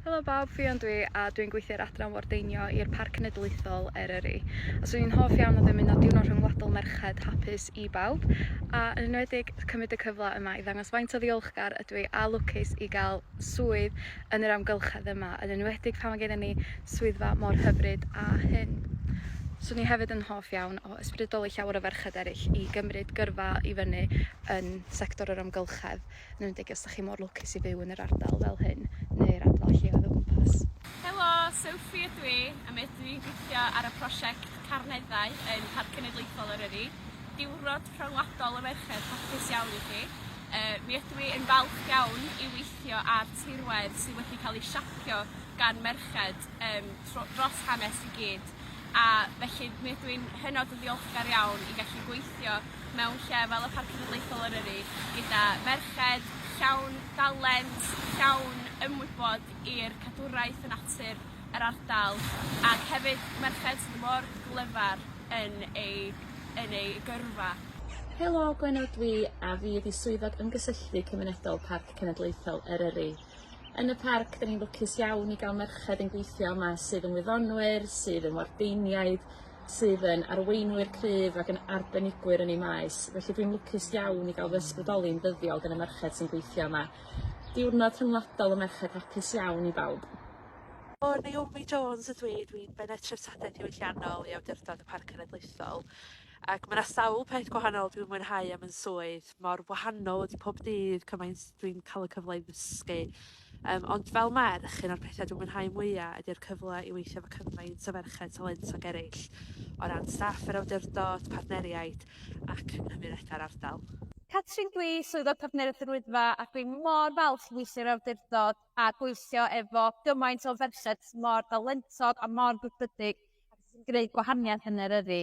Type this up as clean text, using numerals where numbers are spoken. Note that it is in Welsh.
Helo bawb, Ffion dwi a dwi'n gweithio i'r Adran Wardeinio i'r Parc Cenedlaethol Eryri. A swn i'n hoff iawn o ddymuno Diwrnod Rhyngwladol Merched hapus i bawb, a yn enwedig cymryd y cyfle yma i ddangos faint o ddiolchgar ydw i a lwcus i gael swydd yn yr amgylchedd yma, yn enwedig pan mae gennym ni swyddfa mor hyfryd â hyn. Swn i hefyd yn hoff iawn o ysbrydoli llawer o ferched eraill i gymryd gyrfa i fyny yn sector yr amgylchedd. yn enwedig os 'dach chi mor lwcus i fyw yn yr ardal fel hyn neu'r ardal lleoedd o gwmpas. Helo, Sophie ydw i, a mi ydw i'n gweithio ar y prosiect Carneddau yn Parc Cenedlaethol Eryri. Diwrnod Rhyngwladol y Merched hapus iawn i chi. Uh, mi ydw i yn falch iawn i weithio ar tirwedd sydd wedi cael ei siapio gan merched um, dros hanes i gyd. A felly mi ydw i'n hynod o ddiolchgar iawn i gallu gweithio mewn lle fel y Parc Cenedlaethol Eryri gyda merched llawn dalent, llawn ymwybod i'r cadwraeth y natur yr ardal ac hefyd merched sydd mor glyfar yn eu yn eu gyrfa. Helo, Gwenno dwi a fi ydi swyddog ymgysylltu cymunedol Parc Cenedlaethol Eryri. Yn y parc 'dyn ni'n lwcus iawn i ga'l merched yn gweithio yma sydd yn wyddonwyr, sydd yn wardeiniaid, sydd yn arweinwyr cryf ac yn arbenigwyr yn eu maes. Felly dwi'n lwcus iawn i ga'l fy ysbrydoli'n ddyddiol gan y merched sy'n gweithio yma. Diwrnod rhyngwladol y merched hapus iawn i bawb. O, Naomi Jones ydw i, dwi'n Bennaeth Treftadaeth Diwylliannol i Awdurdod y Parc Cenedlaethol ac ma' 'na sawl peth gwahanol dwi'n mwynhau am 'yn swydd, mor wahanol ydi pob dydd, cymaint dwi'n ca'l y cyfle i ddysgu yym ond fel merch un o'r petha dwi'n mwynhau mwya ydi'r cyfle i weithio efo cymaint o ferched talentog eryll o ran staff yr awdurdod, partneriaid ac yng nghymunedau'r ardal. Catrin dwi, Swyddog Partneriaeth yr Wyddfa, ac dwi mor falch i weithio i'r awdurdod a gweithio efo gymaint o ferched mor dalentog a mor brwdfrydig ac sy'n gwneud gwahaniaeth yn Eryri.